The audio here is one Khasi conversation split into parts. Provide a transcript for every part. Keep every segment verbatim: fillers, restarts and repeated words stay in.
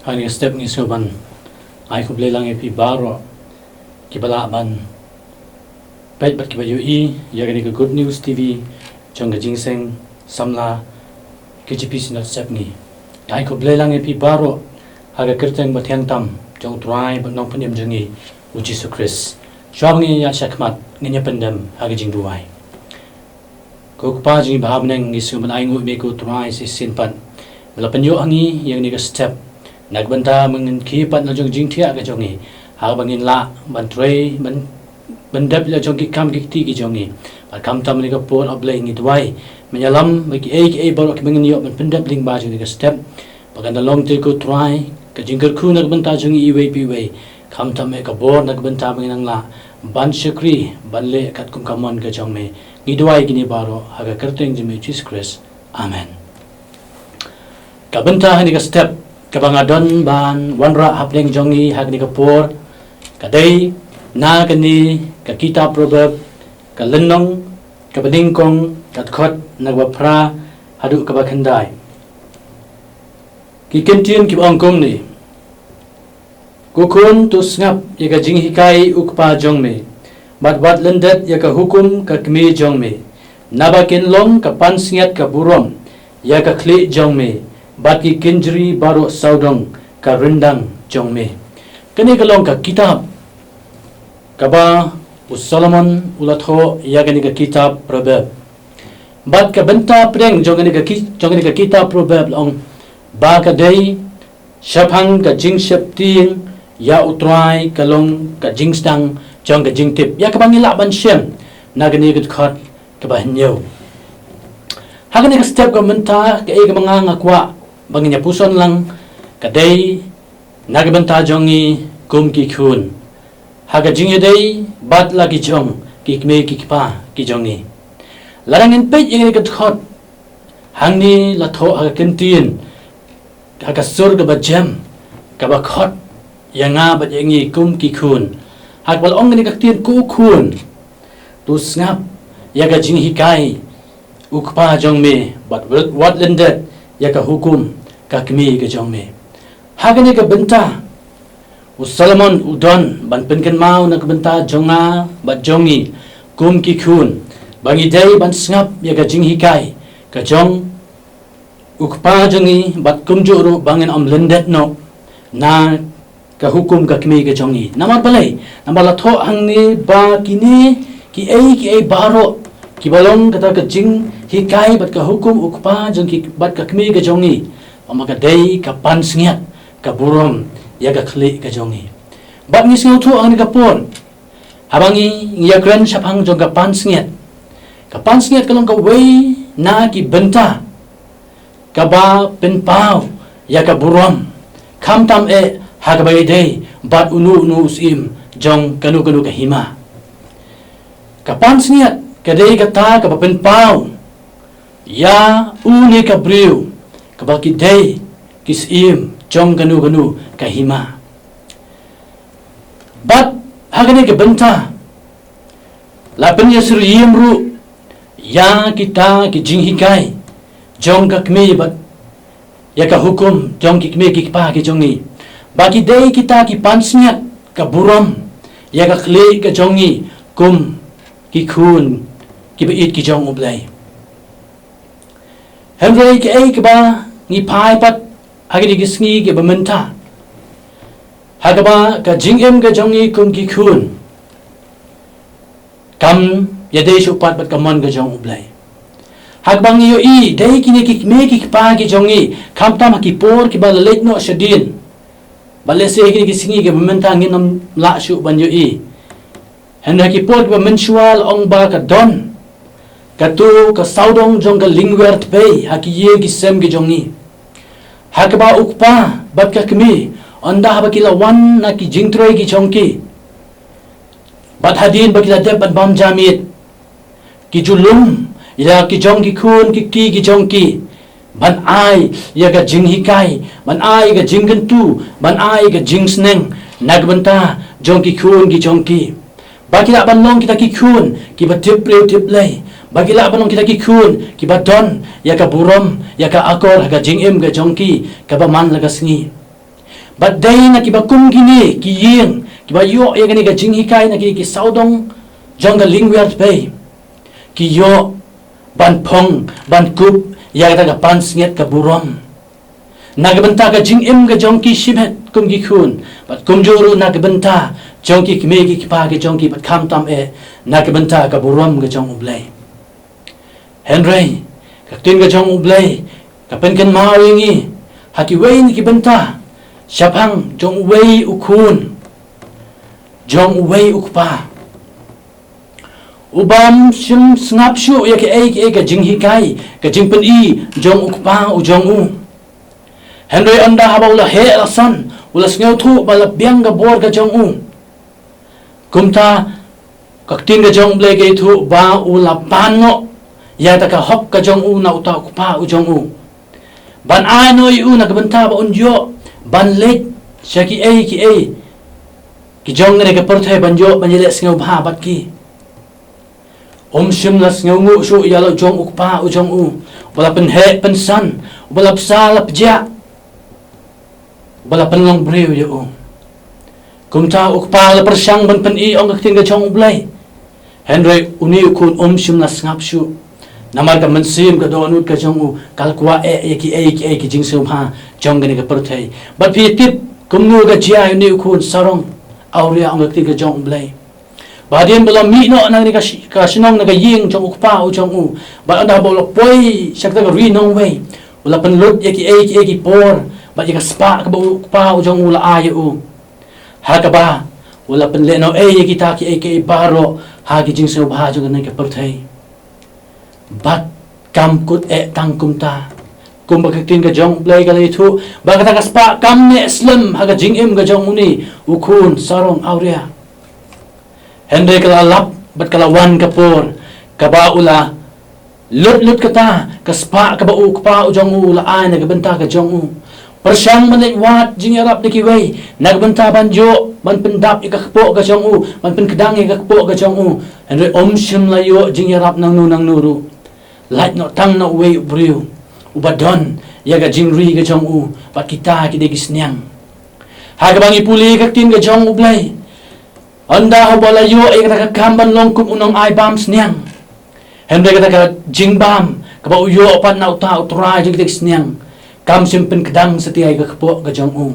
Ha kane ka step ngi sngewbha ban ai khublei lang ïa phi baroh kiba lah ban peit bad kiba ïohi ïa kane ka Good News T V jong ka Jingseng Samla K J P Synod Sepngi. Ai khublei lang ïa phi baroh ha ka kyrteng ba thiang tam jong U Trai bad Nongpynim jong ngi U Jisu Khrist. Shuwa ba ngin ïaid shakhmat, ngin ïa pyndem ha ka jingduwai. Ko Kpa jong ngi ba ha bneng, ngi sngewbha ban ai nguh ïa me ko Trai shisien pat ba la pynïoh ha ngi ïa kane ka step na ka bynta ba ngin khie pat na jong ka jingthiah ka jong ngi, ha kaba ngin lah ban trei, ban pyndep la jong ki kam ki kti ki jong ngi. Bad khamtam ha kane ka por, A Blei, ngi duwai ban ïalam ba kiei kiei baroh kiba ngin ïoh ban pyndep lyngba jong kane ka step, ba kan da long te ko Trai ka jingkyrkhu na ka bynta jong ngi iwei pa iwei, khamtam eh ka bor na ka bynta ba ngin nang lah ban shakri, ban leh katkum ka mon ka jong me. Ngi duwai kine baroh ha ka kyrteng jong me Jisu Khrist. Amen. Ka bynta ha kane ka step kaba nga don ban wanrah hapdeng jong ngi ha kane ka por ka dei na kane ka kitab Proverb, ka lynnong kaba nyngkong, ka dkhot na kaba phra haduh kaba khyndai. Ki kyntien kiba ong kumne: Ko khun, to sngap ïa ka jinghikai u kpa jong me, bad wat lyndet ïa ka hukum ka kmie jong me, naba kin long ka pansngiat ka burom ïa ka khlieh jong me bad ki kynjri baroh sawdong ka ryndang jong me. Kane ka long ka kitab kaba u Solomon u la thoh ïa kane ka kitab Proverb. Bad ka bynta pdeng jong kane ka ki-, jong kane ka kitab Proverb la ong ba ka dei shaphang ka jingsheptieng ïa U Trai, ka long ka jingsdang jong ka jingtip, ïa kaba ngi lah ban shem na kane ka dkhot kaba hynñiew. Ha kane ka step ka mynta, kaei kaba nga, nga kwah ba ngin ïa puson lang ka dei na ka bynta jong ngi kum ki khun, ha ka jingïadei bad la ki jong ki kmie ki kpa ki jong ngi. Lada ngin peit ïa kane ka dkhot, hangne la thoh ha ka ktien, ha ka sur kaba jem, kaba khot ïa nga bad ïa ngi kum ki khun, ha kaba la ong kane ka ktien: Ko khun, to sngap ïa ka jinghikai u kpa jong me, bad wat lyndet ïa ka hukum ka kmie ka jong me. Ha kane ka bynta u Solomon u don ban pynkynmaw na ka bynta jong nga bad jong ngi kum ki khun, ba ngi dei ban sngap ïa ka jinghikai ka jong u kpa jong ngi, bad kumjuh ruh ba ngin ym lyndet noh na ka hukum ka kmie ka jong ngi. Namar balei? Namar la thoh hangne ba kine kiei kiei baroh kiba long kata ka jinghikai bad ka hukum u kpa jong ki bad ka kmie ka jong ngi, ba ma ka dei ka pansngiat ka burom ïa ka khlieh ka jong ngi. Bad ngi sngewthuh hangne ka por, haba ngi, ngi ïakren shaphang jong ka pansngiat, ka pansngiat ka long kawei na ki bynta kaba pynpaw ïa ka burom, khamtam eh ha kaba ïadei bad uno uno u syiem jong kano kano ka hima. Ka pansngiat ka dei kata kaba pynpaw ïa une ka briew kaba ki dei ki syiem jong kano kano ka hima. Bad ha kane ka bynta la pynïasyriem ruh ïa kita ki jinghikai jong ka kmie bad ïa ka hukum jong ki kmie ki kpa ki jong ngi, ba ki dei kita ki pansngiat ka burom ïa ka khlieh ka jong ngi kum ki khun kiba ïeit ki jong U Blei. Hynrei kaei kaba ngi phai pat ha kine ki sngi kiba mynta, ha kaba ka jingim ka jong ngi kum ki khun kam ïadei shuh pat bad ka mon ka jong U Blei. Ha kaba ngi ïohi dei kine ki kmie ki kpa ki jong ngi, khamtam ha ki por kiba la leit noh shadien, bad lehse ha kine ki sngi kiba mynta ngin ym lah shuh ban ïohi. Hynrei ha ki por kiba mynshuwa la ong ba ka don kato ka sawdong jong ka lingwer tbei ha ki ïing ki sem ki jong ngi, ha kaba u kpa bad ka kmie, ynda haba ki la wan na ki jingtrei ki jong ki, bad hadien ba ki la dep ban bam ja miet, ki ju lum ïa ki jong ki khun ki kti ki jong ki, ban ai ïa ka jinghikai, ban ai ïa ka jingkyntu, ban ai ïa ka jingsneng na ka bynta jong ki khun ki jong ki, ba ki lah ban long kita ki khun kiba tip briew tip Blei, ba ki lah ban long kita ki khun kiba don ïa ka burom, ïa ka akor ha ka jingim ka jong ki kaba man la ka sngi. Bad dei na kiba kum kine ki ïing kiba ïoh ïa kane ka jinghikai na ki, ki sawdong jong ka lingwiar tbei, ki ïoh ban phong, ban kup ïa kata ka pansngiat ka burom na ka bynta ka jingim ka jong ki shimet kum ki khun, bad kumjuh ruh na ka bynta jong ki kmie ki kpa ki jong ki, bad khamtam eh na ka bynta ka burom ka jong U Blei. Hynrei ka ktien ka jong U Blei ka pynkynmaw ïa ngi ha kiwei na ki bynta shaphang jong uwei u khun jong uwei u kpa. U bym shym sngap shuh ïa kiei kiei ka jinghikai, ka jingpyni jong u kpa u jong u. Hynrei ynda haba u la heh la san, u la sngewthuh ba la biang ka bor ka jong u. Kumta ka ktien ka jong U Blei ka ïathuh ba u la pan noh ïa kata ka hok ka jong u na uta u kpa u jong u, ban ai noh ïa u na ka bynta ba un ïoh ban leit sha kiei kiei ki jong kane ka pyrthei, ban ïoh ban ïaleh sngewbha bad ki. Um shym la sngewnguh shuh ïa la u jong u kpa u jong u, uba la pynheh pynsan, uba la bsa la pjah, uba la pynlong briew ïa u. Kumta u kpa u la pyrshang ban pyni, ong ka ktien ka jong U Blei. Hynrei une u khun um shym la sngap shuh. Namar ka mynsiem ka dohnud ka jong u ka la kwah eh ïa kiei kiei ki jingsngewbha jong kane ka pyrthei. Bad phi tip kumno ka jia ïa une u khun sarong awria, ong ka ktien ka jong U Blei. Ba hadien ba u la mih noh na kane ka shi-, ka shnong, na ka ïing jong u kpa u jong u, bad ynda ba u la poi sha kata ka ri nongwei, u la pynlut ïa kiei kiei ki por bad ïa ka spah kaba u kpa u jong u la ai ïa u, ha kaba u la pynlehnohei ïa kita kiei kiei baroh ha ki jingsngewbha jong kane ka pyrthei. Bad kam kut eh tang kumta, kumba ka ktien ka jong U Blei ka la ïathuh, ba kata ka spah kam neh slem ha ka jingim ka jong une u khun sarong awria. Hynrei ka la lap bad ka la wan ka por kaba u la lut lut kata ka spah kaba u kpa u jong u u la ai na ka bynta ka jong u. Pyrshang ban leit wad jingïarap da kiwei na ka bynta ban ïoh ban pyndap ïa ka kpoh ka jong u, ban pynkdang ïa ka kpoh ka jong u. Hynrei um shym la ïoh jingïarap nangno nangno ruh, lait noh tang na uwei u briew uba don ïa ka jingri ka jong u bad kita ki dei ki sniang. Ha kaba ngi pule ka ktien ka jong U Blei, ynda haba u la ïoh ïa kata ka kam ban long kum u nongai bam sniang, hynrei kata ka jingbam kaba u ïoh pat na uta u trai jong kita ki sniang, kam shym pynkdang satia ïa ka kpoh ka jong u.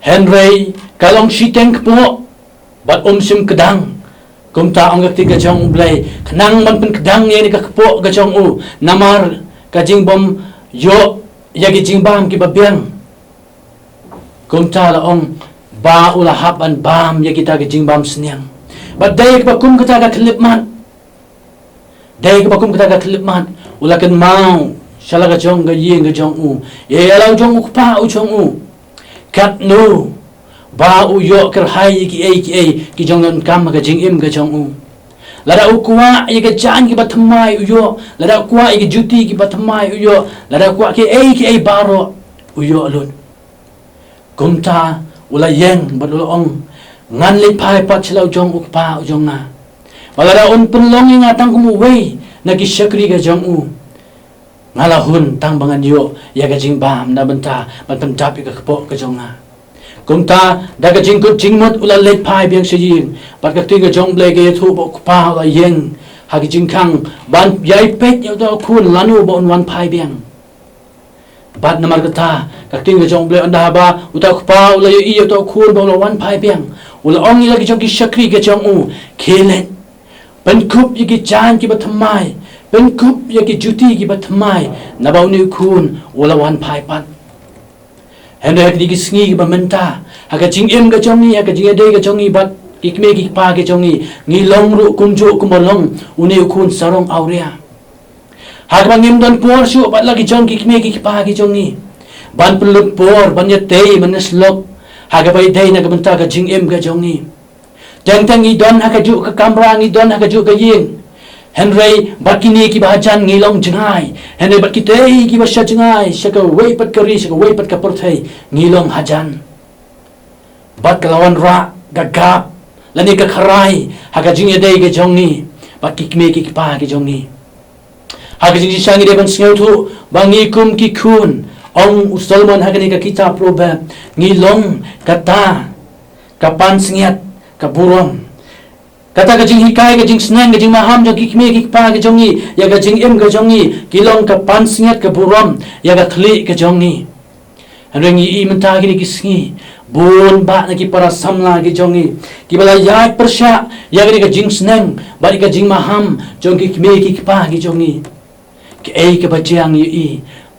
Hynrei ka long shiteng kpoh bad um shym kdang. Kumta ong ka ktien ka jong U Blei, khnang ban pynkdang ïa kane ka kpoh ka jong u namar ka jingbym ïoh ïa ki jingbam kiba biang, kumta la ong ba u la hap ban bam ïa kita ki jingbam sniang. Bad dei kaba kum kata ka khyllipmat, dei kaba kum kata ka khyllipmat, u la kynmaw sha la ka jong ka ïing ka jong u, ïa la u jong u kpa u jong u, katno ba u ïoh kyrhai ïa kiei kiei ki jong donkam ha ka jingim ka jong u. Lada u kwah ïa ka jaiñ kiba thymmai u ïoh, lada u kwah ïa ki juti kiba thymmai u ïoh, lada u kwah kiei kiei baroh u ïoh lut. Kumta u la ïeng bad u la ong, ngan leit phai pat sha la u jong u kpa u jong nga. Ba lada un pynlong ïa nga tang kum uwei na ki shakri ka jong u, nga la hun tang ba ngan ïoh ïa ka jingbam na bynta ban pyndap ïa ka kpoh ka jong nga. Kumta da ka jingkut jingmut u la leit phai biang sha ïing, bad ka ktien ka jong U Blei ka ïathuh ba u kpa u la ïeng ha ki jingkhang ban ïai peit ïa uta u khun lano ba un wan phai biang. Bad namar kata ka ktien ka jong U Blei, ynda haba uta u kpa u la ïohi ïa uta u khun ba u la wan phai biang, u la ong ïa la ki jong ki shakri ka jong u, khie leit, pynkup ïa ki jaiñ kiba thymmai, pynkup ïa ki juti kiba thymmai, naba une u khun u la wan phai pat. Hynrei ha kine ki sngi kiba mynta, ha ka jingim ka jong ngi, ha ka jingïadei ka jong ngi bad ki kmie ki kpa ki jong ngi, ngi long ruh kumjuh kumba long une u khun sarong awria. Ha kaba ngim don por shuh bad la ki jong ki kmie ki kpa ki jong ngi ban pynlut por ban ïatei ban ïasyllok ha kaba ïadei na ka bynta ka jingim ka jong ngi. Teng teng ngi don ha kajuh ka kamra, ngi don ha kajuh ka ïing. Hynrei bad kine kiba hajan ngi long jngai. Hynrei bad kitei kiba sha jngai, sha kawei pat ka ri, sha kawei pat ka pyrthei, ngi long hajan. Bad ka la wanrah ka gap lane ka kharai ha ka jingïadei ka jong ngi bad ki kmie ki kpa ki jong ngi. Ha ka jingshisha ngi dei ban sngewthuh ba ngi kum ki khun Ong u Solomon ha kane ka kitab Proverb, ngi long kata ka pansngiat ka burom. Kata ka jinghikai, ka jingsneng, ka jingmaham jong ki kmie ki kpa ki jong ngi ïa ka jingim ka jong ngi, ki long ka pansngiat ka burom ïa ka khlieh ka jong ngi. Hynrei ngi i mynta kine ki sngi, bun bah na ki para samla ki jong ngi kiba la ïaid pyrshah ïa kane ka jingsneng bad ïa ka jingmaham jong ki kmie ki kpa ki jong ngi. Kaei kaba jia ngi i,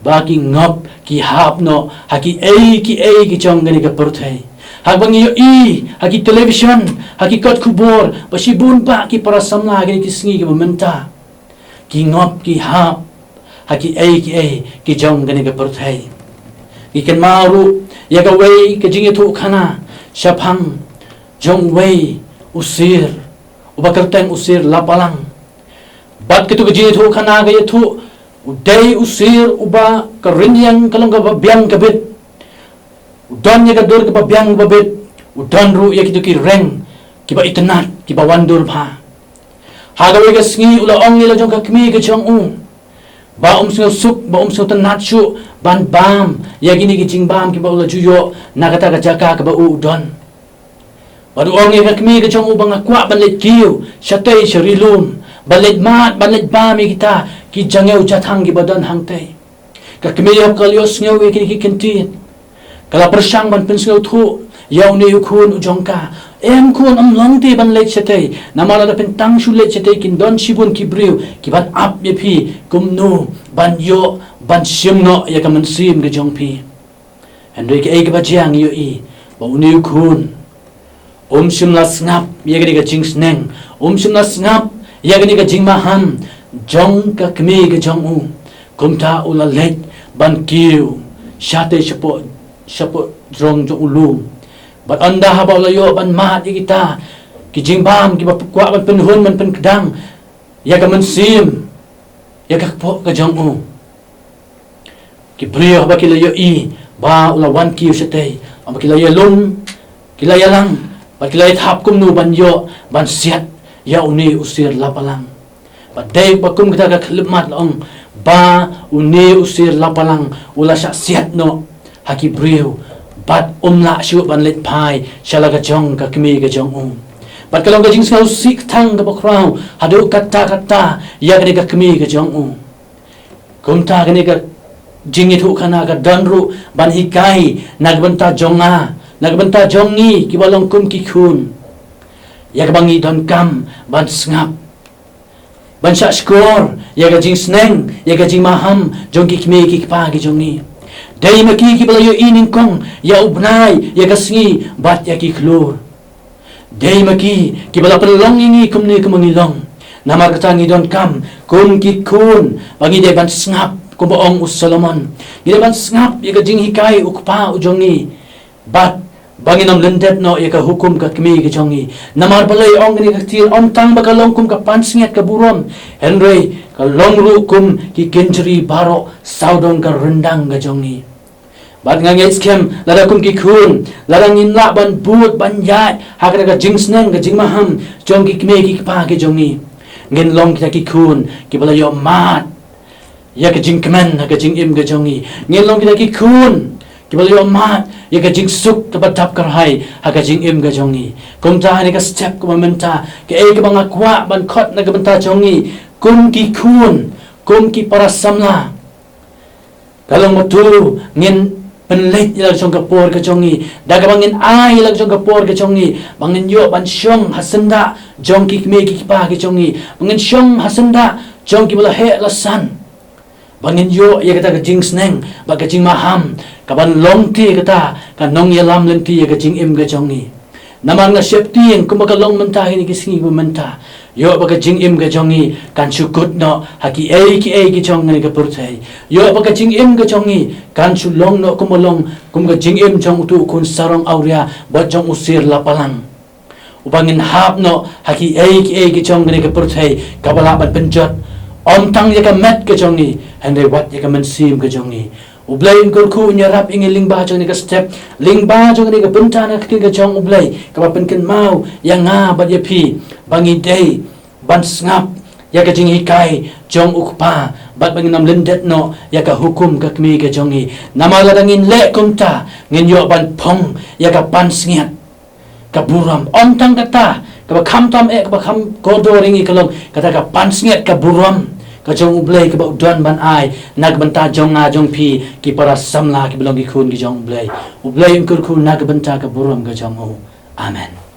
ba ki ngop ki hap noh ha kiei kiei ki jong kane ka pyrthei. Haba ngi ïohi ha ki television, ha ki kot khubor, ba shibun bah ki para samla kine ki sngi kiba mynta ki ngop ki hap ha kiei kiei ki jong kane ka pyrthei. Ngi kynmaw ruh ïa kawei ka jingïathuhkhana shaphang jong uwei u sir uba kyrteng u Sir Lapalang. Bad katu ka jingïathuhkhana ka ïathuh, u dei u sir uba ka rynïeng ka long kaba biang ka bit. U don ïa ka dur kaba biang kaba bit, u don ruh ïa kitu ki reng kiba itynnad, kiba wan dur bha. Ha kawei ka sngi u la ong ïa la jong ka kmie ka jong u ba um sngewsuk, ba um sngewtynnad shuh ban bam ïa kine ki jingbam kiba u la ju ïoh na kata ka jaka kaba u u don. Bad u ong ïa ka kmie ka jong u ba nga kwah ban leit kiew shatei sha ri lum, ban leit mad, ban leit bam ïa kita ki jingïew jingtang kiba don hangtei. Ka kmie haba ka la ïohsngew ïa kine ki kyntien, ka la pyrshang ban pynsngewthuh ïa une u khun u jong ka. Em khun, ym long te ban leit shatei, namar lada phin tang shu leit shatei kin don shibun ki briew kiban ap ïa phi, kumno ban ïoh ban shim noh ïa ka mynsiem ka jong phi. Hynrei kaei kaba jia ngi ïohi, ba une u khun um shym la sngap ïa kane ka jingsneng, um shym la sngap ïa kane ka jingmaham jong ka kmie ka jong u. Kumta u la leit ban kiew shatei shapoh, shapoh jrong jong u lum. Bad ynda haba u la ïoh ban mad ïa kita ki jingbam kiba kwah ban pynhun ban pynkdang ïa ka mynsiem, ïa ka kpoh ka jong u, ki briew haba ki la ïohi ba u la wan kiew shatei, haba ki la ïalum, ki la ïalang, bad ki la ïathap kumno ban ïoh ban siat ïa une u Sir Lapalang. Bad dei ba kum kata ka khyllipmat la ong ba une u Sir Lapalang u la shah siat noh ha ki briew, bad um lah shuh ban leit phai sha la ka jong ka kmie ka jong u. Bad ka long ka jingsngewsih tang kaba khraw haduh katta katta ïa kane ka kmie ka jong u. Kumta kane ka jingïathuhkhana ka don ruh ban hikai na ka bynta jong nga, na ka bynta jong ngi kiba long kum ki khun, ïa kaba ngi donkam ban sngap, ban shah shkor ïa ka jingsneng, ïa ka jingmaham jong ki kmie ki kpa ki jong ngi. Dei ma ki kiba la ïohi nyngkong ïa u bnai, ïa ka sngi bad ïa ki khlur. Dei ma ki kiba la pynlong ïa ngi kumne kumba ngi long. Namar kata ngi donkam kum ki khun ba ngi dei ban sngap, kumba ong u Solomon. Ngi dei ban sngap ïa ka jinghikai u kpa u jong ngi, bad ba ngin ym lyndet noh ïa ka hukum ka kmie ka jong ngi. Namar balei ong kane ka ktien? Ym tang ba ka long kum ka pansngiat ka burom, hynrei ka long ruh kum ki kynjri baroh sawdong ka ryndang ka jong ngi. Bad nga ngeit skhem, lada kum ki khun, lada ngin lah ban bud ban ïaid ha kata ka jingsneng ka jingmaham jong ki kmie ki kpa ki jong ngi, ngin long kita ki khun kiba la ïoh mad ïa ka jingkmen ha ka jingim ka jong ngi. Ngin long kita ki khun kiba la ïoh mad ïa ka jingsuk kaba dap kyrhai ha ka jingim ka jong ngi. Kumta ha kane ka step kaba mynta, kaei kaba nga kwah ban khot na ka bynta jong ngi kum ki khun, kum ki para samla, ka long ba to ngin pynleit ïa la ka jong ka por ka jong ngi, da kaba ngin ai ïa la ka jong ka por ka jong ngi ba ngin ïoh ban shong ha syndah jong ki kmie ki kpa ki jong ngi, ba ngin shong ha syndah jong kiba la heh la san, ba ngin ïoh ïa kata ka jingsneng bad ka jingmaham kaban long te kata ka nongïalam lynti ïa ka jingim ka jong ngi. Namar nga sheptieng kumba ka long mynta ha kine ki sngi ba mynta, ïoh ba ka jingim ka jong ngi kan shu kut noh ha kiei kiei ki jong kane ka pyrthei. Ïoh ba ka jingim ka jong ngi kan shu long noh kumba long kum ka jingim jong utu u khun sarong awria bad jong u Sir Lapalang, uba ngin hap noh ha kiei kiei ki jong kane ka pyrthei kaba lah ban pynjot ym tang ïa ka met ka jong ngi, hynrei wat ïa ka mynsiem ka jong ngi. U Blei un kyrkhu, un ïarap ïa ngi lyngba jong kane ka step, lyngba jong kane ka bynta na ka ktien ka jong U Blei kaba pynkynmaw ïa nga bad ïa phi ba ngi dei ban sngap ïa ka jinghikai jong u kpa, bad ba ngin ym lyndet noh ïa ka hukum ka kmie ka jong ngi. Namar lada ngin leh kumta, ngin ïoh ban phong ïa ka pansngiat ka burom. Ym tang kata, kaba khamtam eh, kaba kham kordor ïa ngi ka long kata ka pansngiat ka burom ka jong U Blei kaba u don ban ai na ka bynta jong nga jong phi ki para samla kiba long ki khun ki jong U Blei. U Blei un kyrkhu na ka bynta ka burom ka jong u. Amen.